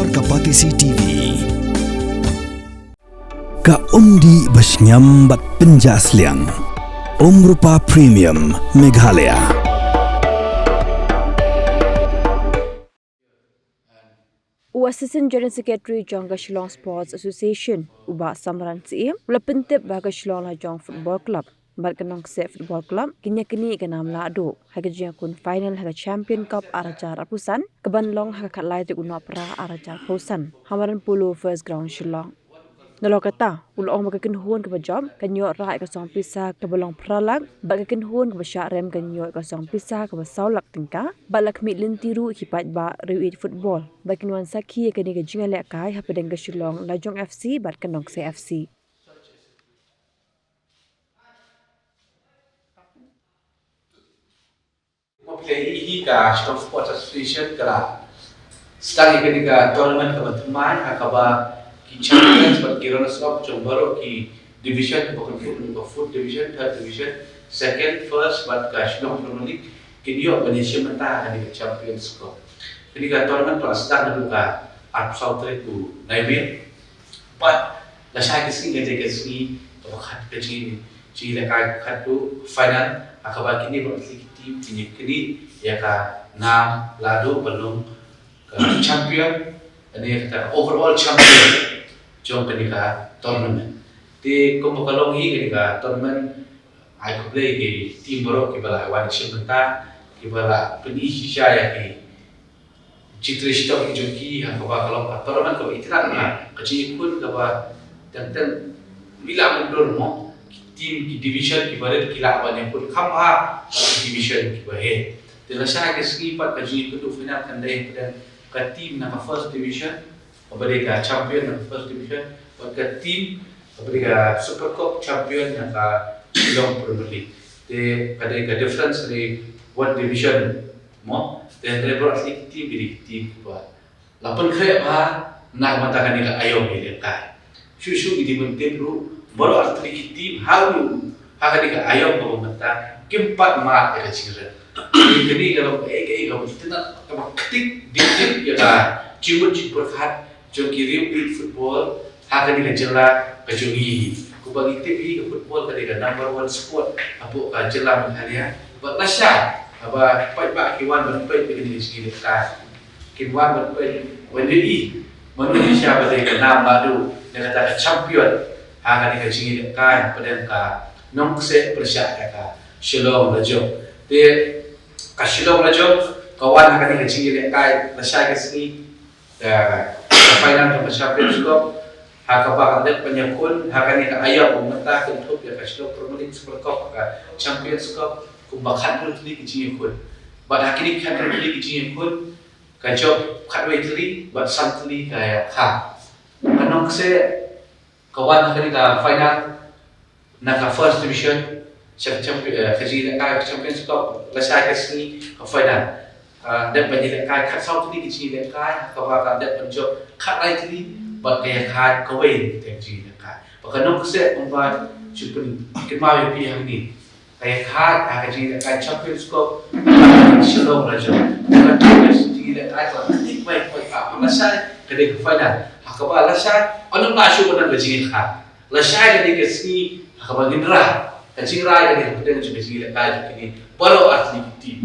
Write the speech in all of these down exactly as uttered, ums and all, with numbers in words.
Ka Batesi T V. Ka umdih ba shngiam bad pynjah sliang. Umrupa Premium Meghalaya. U Assistant General Secretary jong ka Shillong Sports Association, u Bah Samran Syiem, u la pyntip ba ka Shillong Lajong Football Club bad ka Nongkseh Football Club kin ïa knieh ka nam lahduh ha ka jingïakun final ha ka Champion Cup ar hajar arphew san, kaban long ha ka khatlai tarik u Nohprah ar hajar arphew san ha Madan Polo First Ground Shillong. Nalor kata, u la ong ba ka kynhun kaba jop kan ïoh rah ïa ka song pisa kaba long phra lak, bad ka kynhun kaba shah rem kan ïoh ïa ka song pisa kaba saw lak tyngka, bad la khmih lynti ruh ïa ki paidbah riewieid football ba kin wan sakhi ïa kane ka jingïalehkai hapdeng ka Shillong Lajong F C bad ka Nongkseh F C. Mo phi la ïohi hi ka Shillong Sports Association ka la sdang ïa kane ka tournament kaba thymmai ha kaba ki champions bad ki runners up jong baroh ki division kaba kynthup ïa ka fourth division, third division, second, first bad ka Shillong Premier League kin ïoh ban ïashim bynta ha kane ka Champions Cup. Kane ka tournament ka la sdang naduh ka arphew saw tarik u Naiwieng. Bad lashai ka sngi ka dei ka sngi kaba khat ka jing jingïalehkai khatduh, final, ha kaba kine baroh ki team kin ïa knieh ïa ka nam lahduh ban long ka champion, ne kata overall champion jong kane ka tournament. Te kumba ka long hi kane ka tournament, ai khublei ki team baroh kiba la wan shim bynta, kiba la pyni shisha ïa ki jingtrei shitom ki jong ki ha kaba ka long ka tournament kaba itynnad, ka jingïakhun kaba teng teng ym lah ban dur mo. Ki team ki division kiba rit ki lah ban ïakhun kham bha ki division kiba heh. Te lashai ka sngi pat ka jingïakynduh final kan dei hapdeng ka team na ka first division, kaba dei ka champion na ka first division, bad ka team kaba dei ka Super Cup champion na ka Shillong Premier League. Te ka dei ka difference dei one division mo. Te hynrei baroh artylli ki team ki dei ki team kiba la pynkhreh bha na ka bynta kane ka aïom ïalehkai. Shuh shuh ngi dei ban tip ruh baroh artylli ki team ha u, ha kane ka aïom kaba mynta kim pat mad ïa ka jingrem. Kane ka long kaei kaei kaba itynnad kaba ktik dei tip ïa ka jingmut jingpyrkhat jong ki riewieid football ha kane ka jylla ka jong ngi. Kumba ngi tip hi ka football ka dei ka number one sport hapoh ka jylla Meghalaya. Bad lashai haba paidbah ki wan ban peit ïa kane ka jingïalehkai, kin wan ban peit ban ïohi mano shisha ba dei ka nam lahduh ne kata ka champion ha kane ka jingïalehkai hapdeng ka Nongkseh pyrshah ïa ka Shillong Lajong. Te ka Shillong Lajong ka wan ha kane ka jingïalehkai lashai ka sngi, ka final jong ka Champions Cup, ha kaba kan dep ban ïakhun ha kane ka aïom mynta kynthup ïa ka Shillong Premier League Super Cup, ka Champions Cup, kumba khathynriew tylli ki jingïakhun. Bad ha kine khathynriew tylli ki jingïakhun ka jop khatwei tylli bad san tylli ka ïakhad. Ka Nongkseh ka wan ha kane ka final na ka first division sha ka champion, eh, ka jingïalehkai ka Champions Cup, lashai ka sngi ka final. Ah, dep ban ïalehkai khatsaw tylli ki jingïalehkai, ha kaba kan dep ban jop khatlai tylli bad ka ïakhad kawei ka jingïalehkai. Bad ka Nongkseh kumba shu pynkynmaw ïa phi hangne, ka ïakhad ha ka jingïalehkai Champions Cup, Shillong Lajong. Ka jingïalehkai ka ktik bai bai ka lashai ka dei ka final. Ha kaba lashai, ynda la shu wan ka jingïakhad. Lashai ka dei ka sngi ha kaba ngin rah. Ka jingrai ka dei hapdeng jong ka jingïalehkai jong kine baroh artylli ki team.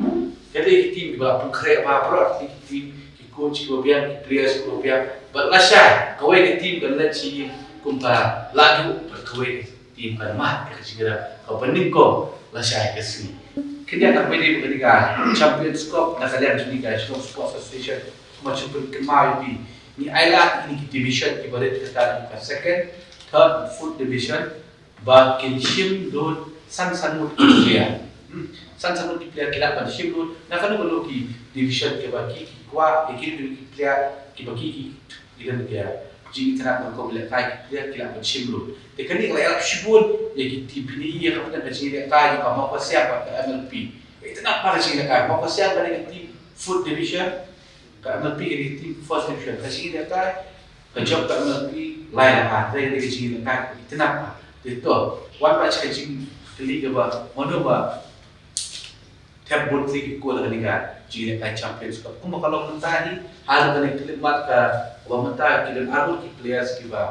Ka dei ki team kiba la pynkhreh bha, baroh artylli ki team, ki coach kiba biang, ki players kiba biang. Bad lashai kawei ka team kan leit sha ïing kum ka lahduh, bad kawei ka team kan mad ïa ka jingïarap kaba nyngkong lashai ka sngi. Kane ka dei ba ka dei ka Champions Cup na ka liang jong ka Shillong Sports Association. Kumba shu pynkynmaw ïa phi, ngi ailad ïa kine ki division kiba rit, kata ka second, third, fourth division, ba kin shim lut san san ngut ki player. Hmm. San san ngut ki player ki lah ban shim lut na kano kano ki division kiba ki ki kwah, ïa kine ki player kiba ki ki ki don ki jingïatynnad ban kum lehkai, ki player ki lah ban shim lut. Te kane ka la ïarap shibun ïa ki team. Phin ïohi ïa ka, ka jingïalehkai jong ka Mawkasiang bad ka M L P. Itynnad bha ka jingïalehkai. Mawkasiang ka dei ka team fourth division, ka M L P ka dei ka team first division. Ka jingïalehkai ka jop ka M L P lai la ar, ka dei ka jingïalehkai itynnad bha. Te to, wan ba ka jingkylli kaba mano ba thep bun tylli ki goal ha kane ka jingïalehkai Champions Cup. Kumba ka long mynta hi, ha kane ka khyllipmat kaba mynta ki don ar ngut ki players kiba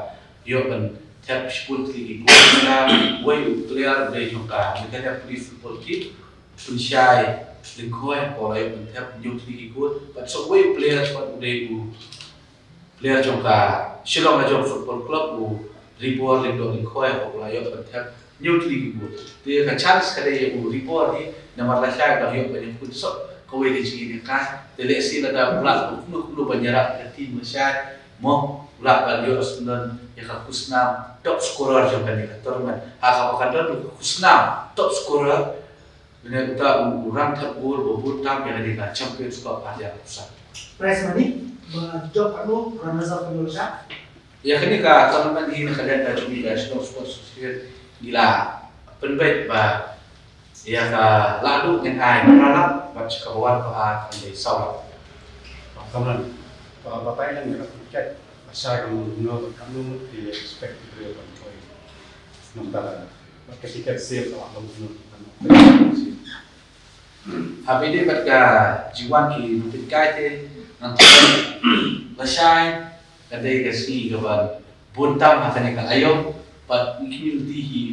ïoh ban thep shibun tylli ki goal. Mynta wei u player u dei jong ka Meghalaya Police Football Team, Pynshai Lyngkhoi, u la ïoh ban thep hynñiew tylli ki goal. Bad sa wei u player pat u dei u player jong ka Shillong Lajong Football Club, u Ribor Lyngdoh Lyngkhoi, u la ïoh ban thep hynñiew tylli ki goal. Te ka chance ka dei ïa u Ribor hi, namar lashai u dang ïoh ban ïakhun shuh kawei ka jingïalehkai. Te lehse lada u lah kumno kumno ban ïarap ïa ka team lashai, mo, u lah ban ïoh shuh ïa ka khusnam top scorer jong kane ka tournament. Ha kaba kan don ka khusnam top scorer, lane uta u, u rang thep goal ba bun tam ïa kane ka Champions Cup ha ïa ka khusnam. Prize money ba jop katno, rang hajar katno lashai? Ïa kane ka tournament hi na ka liang ka jong ngi ka Shillong Sports Association ngi la pynbeit ba ïa ka la duh ngin ai phra lak bad sha kaba wan ba ar kan dei saw lak. Kamran, ba, ba pynlong ïa ka cricket, ba sha ka mut no, ba katno ngut ki expect ki briew ban poi nongtharai. Bad ka ticket sale ka la long kumno, ban poi. Ha ba ïadei bad ka jingwan ki nongpeitkai te, ngan ong lashai ka dei ka sngi kaba bun tam ha kane ka aiom, bad ngi kyrmen hi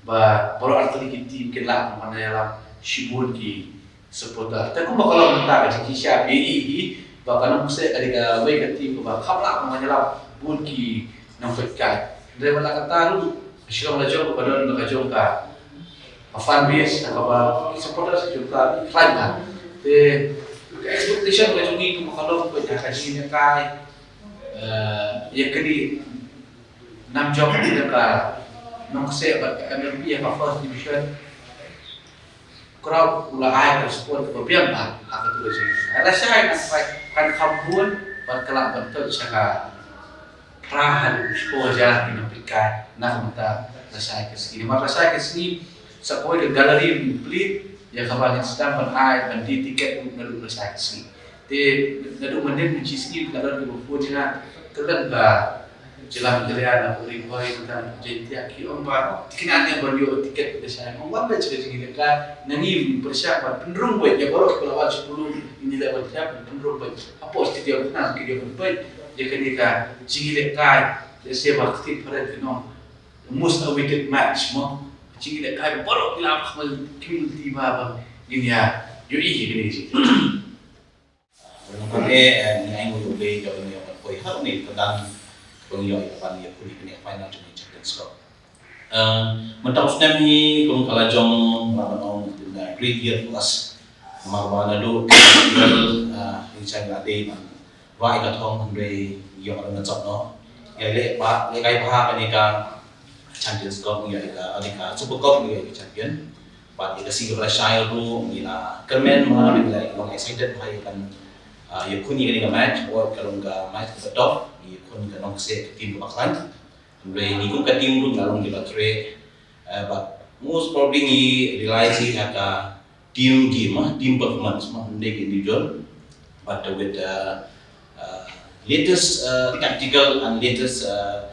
ba baroh artylli ki team kin lah ban wan ïalam shibun ki supporter. Te kumba ka long mynta ka jingshisha phi ïohi hi ba ka Nongkseh ka dei kawei ka team kaba kham lah ban wan ïalam bun ki nongpeitkai. Hynrei wat la katta ruh, ka Shillong Lajong ka don ka jong ka fan base, kaba ki supporters ki jong ka ki khlaiñ bha. Te ka expectation ka jong ngi kumba ka long ba ka jingïalehkai, eh, ïa kane nam jong ka Nongkseh bad ka M L P ha ka first division. Crowd u la ai ka respond kaba biang bha ha katu ka jingïalehkai. Lashai nang kai kan kham bun bad ka lah ban touch sha ka phra haduh shiphew hajar ki nongpeitkai na ka bynta lashai ka sngi. Namar lashai ka sngi sa kawei ka gallery ba ngi plie ïa kaba ngin sdang ban ai ban die ticket ruh naduh lashai ka sngi. Te naduh mynhynnin mynshisngi ka don kiba phone ïa nga, ka don ka jylla Meghalaya na Ri Bhoi, na Jaiñtia, ki ong ba ki nang ïa ban ïoh ticket da shai. Ong wat leh ka jingïalehkai, na ngi ngin pyrshang ban pynrung beit ïa baroh kiba la wan sha pulu, ngin ïaleh ban thep, ban pynrung beit hapoh stadium, khnang ki ïoh ban peit ïa kane ka jingïalehkai. Lehse ba kti phareng ki nong most awaited match mo. Jingïalehkai baroh ki la khmih, ki mih lynti ba ba ngin ïa ïohi ïa kane ka jingïalehkai. Nangta, eh, ngi ainguh ïa U Blei kaba ngi ïoh ban poi ha kane ka dang, kaba ngi ïoh ïa ka ban ïakhun ïa kane ka final jong ka Champions Cup. Eh, mynta u snem hi kum ka la jong, la ban ong, it's been a great year for us. Namar ba naduh, eh, ngi shait la dei ban rah ïa ka thong, hynrei ngi ïoh ban jop noh. Ïa leh ba, lehkai bha kane ka Champions Cup, ngi ïoh ïa ka, kane ka Super Cup, ngi ïoh ïa ka champion. Bad ïa ka sngi kaba la shai ruh ngi la kyrmen bha, ngi la long excited bha ïa kan, ah, ïakhun ïa kane ka match, wat ka long ka match kaba tough, ngi ïakhun ka Nongkseh ka team kaba khlaiñ. Hynrei ngi kum ka team ruh ngi la long kiba trei, eh, bad most probably ngi realize hi ha ka team game, ah, team performance, mo, ym dei ka individual. But with, uh, uh, latest, uh, tactical and latest, uh,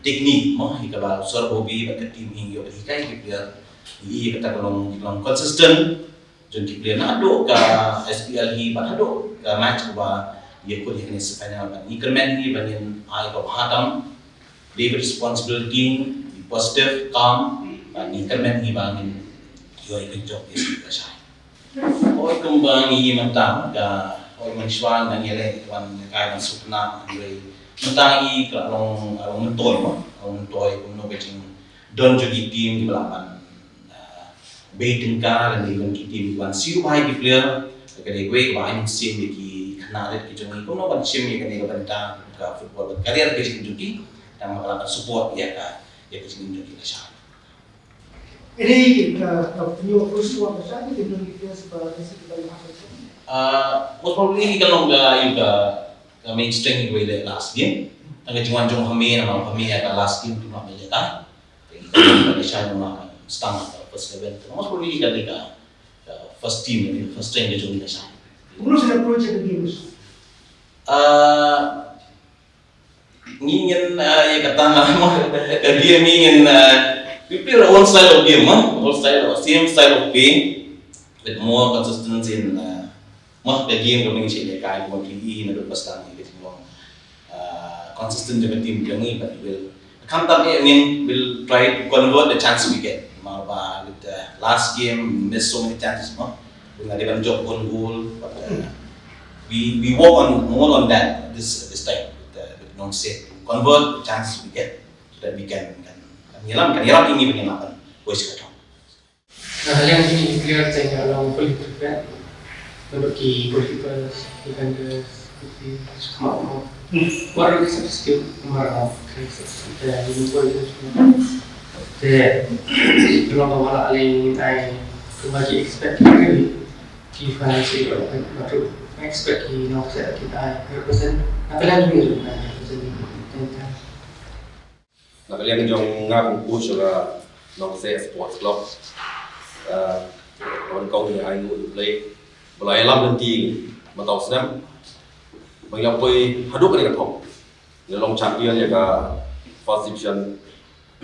technique, mo, hi kaba sor Bobby bad ka team hi ïoh hikai ki player. Hi kata ka long, ka long consistent jong ki player naduh ka S P L hi bad haduh ka match kaba ïakhun ïa kane semifinal. Bad ngi kyrmen hi ba ngin ai ka bha tam, dei ka responsibility, be positive, calm, bad ngi kyrmen hi ba ngin ïoh ïa ka jop ïa ka shai. Oi, kumba ngi mynta ka, oi, mynshuwa ngi ïaleh wan kai ban sukna, hynrei mynta ngi ka long, long myntoi mo, long myntoi kumno ka jingdon jong ki team kiba lah ban, ah, bei tyngka lane long ki team kiban siew bha ïa ki player, ka dei kawei kaba ai mynsiem ïa ki khynnah rit ki jong ngi kumno ban shim ïa kane ka bynta ka football ka career ka jong ki, tang ba ka lah ban support ïa ka, ïa ka jingim jong ki lashai. Ini ka, ka punya first one, macam ni, dia bilang kita sebab kita sebab apa tu? Ah, most probably hi ka long ka, ïa ka, ka main strength hi ka last game. Tang ka jingwan jong Hame, namar Hame ïa ka last game tu ma me ïa ka. Ka shai namar stang ka first eleven. Most probably hi ka, ka, ka first team, ka first strength ka jong ka shai. Kumno sa approach ka game? Ah, Ngi ngin, uh, ïa kata nga mo, ka game ngi ngin, uh, we play our own style of game, ah, own style of, same style of play. With more consistency in, uh, mo ka game ka ming shi le ka mo ki i na duk pas tang ki mo, uh, consistent jong ka team jong i, but will khamtam, I mean, will try to convert the chance we get. Mo ba with the last game miss so many chances mo. With not even job on goal, but, uh, we we work on more on that this this time with, uh, with Nongse to convert the chances we get so that we can can kan yalam kan yalam ini kan yalam kan. Wes ka tong. Na ka liang jong ki player te nga long fully prepared. Naduh ki goalkeepers, defenders, midfielders, khamtam mo. What are the substitute? Namar nga ka substitute te ni ko. Te long ka wala ale ai, kumba ki expect ki, ki fans ki, ba tu expect ki Nongse ki ai represent. Na ka liang jong ki represent. Na ka liang jong nga kum coach jong ka Nongse Sports Club, uh, wan kong ni ai ngut play, ba la ïalam lynti mynta u snem. Ba ngi la poi haduh kane ka thong. Ngi long champion ïa ka first division,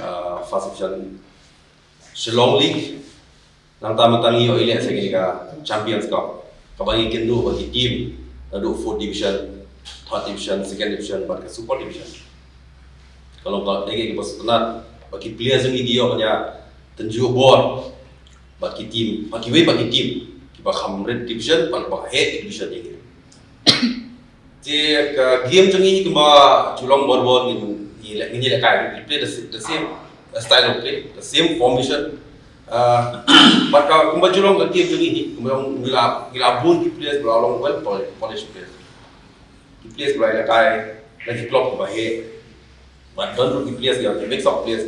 uh, first division Shillong League. Nangta mynta ngi ïoh ïaleh sa kane ka Champions Cup, kaba ngi kynduh bad ki team naduh fourth division, third division, second division bad ka super division. Ka long ka dei kaba sngewtynnat ba ki players jong ngi ki ïoh ban ïa tynjuh bor bad ki team, bad kiwei pat ki team kiba kham rit division bad kiba heh division jong ngi. Te ka game jong ngi kumba ju long bor bor, ngin, ngin ïaleh, ngin ïalehkai, we play the, the same, uh, style of play, the same formation. Uh, but ka kumba ju long ka game jong ngi, kumba long ngi la, ngi la bun ki players ba la long well pol-, polished players. Ki players ba la ïalehkai na ki club ba heh. But don ruh ki players, ki mix of players,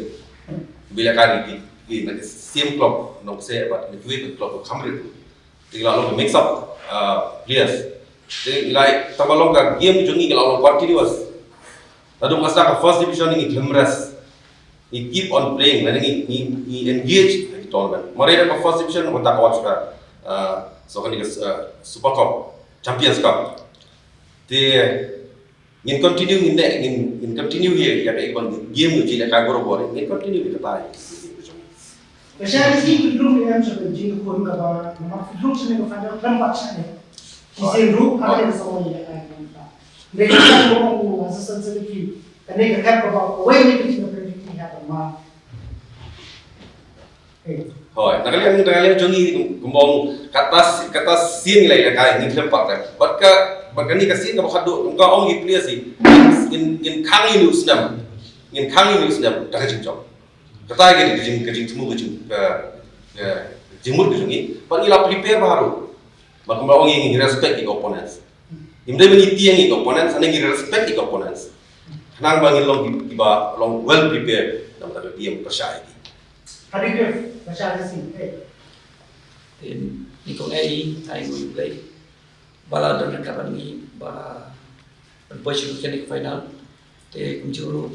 ba ïalehkai ki, ki na ki same club, Nongse, but na kiwei ki club kham rit. Te ki la long mix up, uh, players. Te ki la, tang ba long ka game jong ngi ki la long continuous. Naduh mynta ka first division ngi khlem rest. Ngi keep on playing, lane ngi, ngi, ngi engage ha ki tournament. Mar ïa ka first division mynta ka wan sha ka, uh, sha kane ka, uh, Super Cup, Champions Cup. Te ngin continue, ngin ne, ngin, ngin continue hi ïa ka, ïa ka game ngi ju ïalehkai bor bor. Ngin continue hi kata hi. Ka sha ka sngi ki drum em sha ka jingkhun kaba, kaba ki drum sha ne ka final khlem pat sha ne. Ki sien ruh ha ne ka samoi ïalehkai. Ngi ka sha ko ong u assistant secretary. Kane ka kap kaba wei ne ka jingkhun ka jingkhun ha ka ma. Hooid, na ka liang, na ka liang jong ngi kumba ong kata s-, kata sien ngi la ïalehkai, ngi khlem pat. Bad ka, bad kane ka sien kaba khatduh, kumba ong ki players hi, ngin, ngin khang ïa une u snem. Ngin khang ïa une u snem da ka jingjop. Kata ka dei ka jing, ka jingthmu, ka jing, ka, ka jingmut ka jong ngi. Bad ngi la prepare bha ruh. Bad kumba ong ngi, ngi respect ki opponents. Ngim dei ban ïa tieng ki opponents, hynrei ngi respect ki opponents. Khnang ba ngin long ki, kiba long well prepared namar ka game pyrshah ïa ki. Hadien ka pyrshah ïa ki, eh. Te nyngkong eh, ai nguh ïa U Blei ba la don ryngkat bad ngi, ba ban poi sha kane ka final. Te kumjuh ruh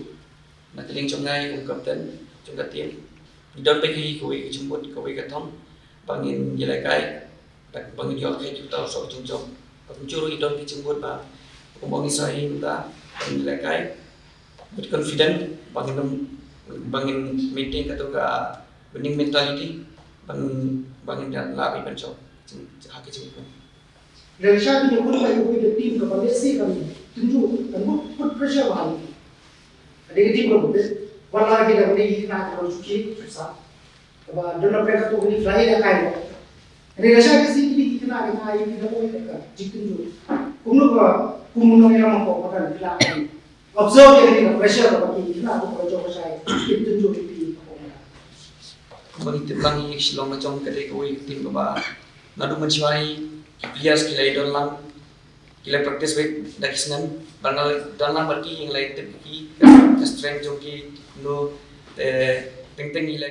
na ka liang jong nga, u captain jong ka team, ngi don beit hi kawei ka jingmut, kawei ka thong ba ngin ïalehkai. Ba ngin ïoh ka jingthaw sha ka jingjop. Ba kumjuh ruh ngi don ka jingmut ba kumba ngi sa hi mynta, ba ngin ïalehkai with confident, ba ngin, ba ngin maintain kato ka winning mentality, ba ngin, ba ngin lah ban jop ha ka jingmut. Lehse ka jingmut ba ïa ka team kaba lehse ka tynjuh, ka mut put pressure ba ha. Ka dei ka team kaba bit, wat la ki da ka dei ka khynnah kaba sukhi suksa. Kaba don na pyrkhat katto katne fly da kai. Ani lashai ka sngi kine ki khynnah ki ngai ki da oi ka jingtynjuh. Kumno ka, kumno ïa ma ko ka kan khynnah. Observe ïa kane ka pressure kaba ki khynnah ko ka jong ka shai ki tynjuh ki pi ka ko. Ba ngi tip lang ïa Shillong la jong ka dei kawei ka team kaba naduh mynshuwa hi ki players ki la ïadon lang. Ki la practice beit da ki snem, bad nga la don lang bad ki, ngi la tip ki, ka strength jong ki, no, te teng teng ngi la